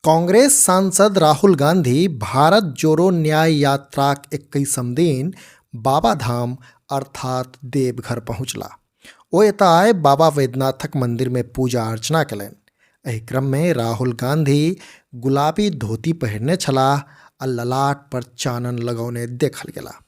कांग्रेस सांसद राहुल गांधी भारत जोड़ो न्याय यात्राक 21म दिन बाबाधाम अर्थात देवघर पहुंचला। ओ एतय आबि बाबा वैद्यनाथक मंदिर मे पूजा अर्चना केलनि। एहि क्रम मे राहुल गांधी गुलाबी धोती पहिरने छलाह आ ललाट पर चानन लगौने देखल गेलाह।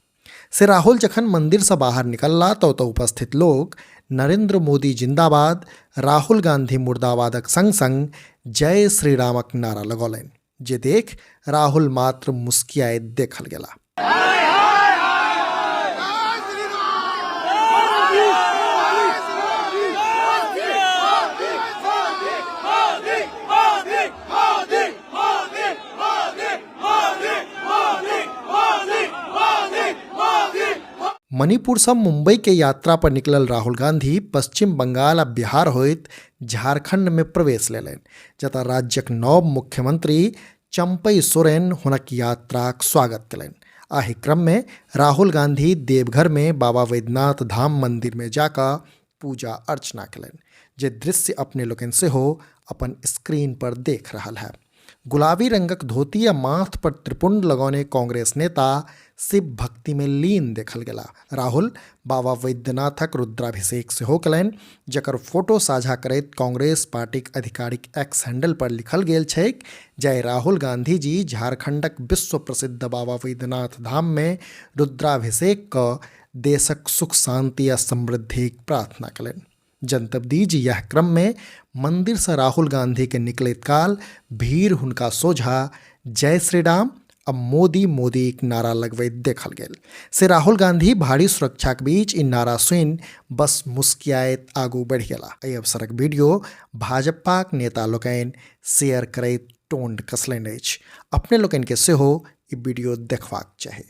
से राहुल जखन मंदिर से बाहर निकलला तऽ ओतऽ उपस्थित लोक नरेंद्र मोदी जिंदाबाद, राहुल गांधी मुर्दाबादक संग संग जय श्री रामक नारा लगौलनि, जे देख राहुल मात्र मुस्कियाइत देखल गेला। मणिपुर सँ मुंबई के यात्रा पर निकलल राहुल गांधी पश्चिम बंगाल आ बिहार होइत झारखंड में प्रवेश लेलनि, जतऽ राज्यक नव मुख्यमंत्री चंपई सोरेन हुनक यात्राक स्वागत केलनि। एहि क्रम में राहुल गांधी देवघर में बाबा वैद्यनाथ धाम मंदिर में जाकऽ पूजा अर्चना केलनि, जे दृश्य अपने लोकनि सेहो अपन स्क्रीन पर देख रहल है। गुलाबी रंगक धोती आ माथ पर त्रिपुंड लगौने कांग्रेस नेता शिव भक्ति में लीन देखल गेला। राहुल बाबा वैद्यनाथक रुद्राभिषेक सेहो केलनि, जकर फोटो साझा करैत कांग्रेस पार्टीक आधिकारिक एक्स हैंडल पर लिखल गेल छैक, जय राहुल गांधी जी झारखंडक विश्व प्रसिद्ध बाबा वैद्यनाथ धाम में रुद्राभिषेक क देशक सुख शांति आ समृद्धिक प्रार्थना केलनि। जनतब दी जे यह क्रम में मंदिर से राहुल गांधी के निकलैत काल भीड़ हुनका सोझा जय श्री राम आ मोदी मोदी एक नारा लगबैत देखल गेल। से राहुल गांधी भारी सुरक्षाक बीच ई नारा सुनि बस मुस्कियाइत आगू बढ़ि गेला। एहि अवसरक वीडियो भाजपाक नेता लोकनि शेयर करैत टोंड कसलनि अछि। अपने लोकनि के सेहो ई वीडियो देखबाक चाही।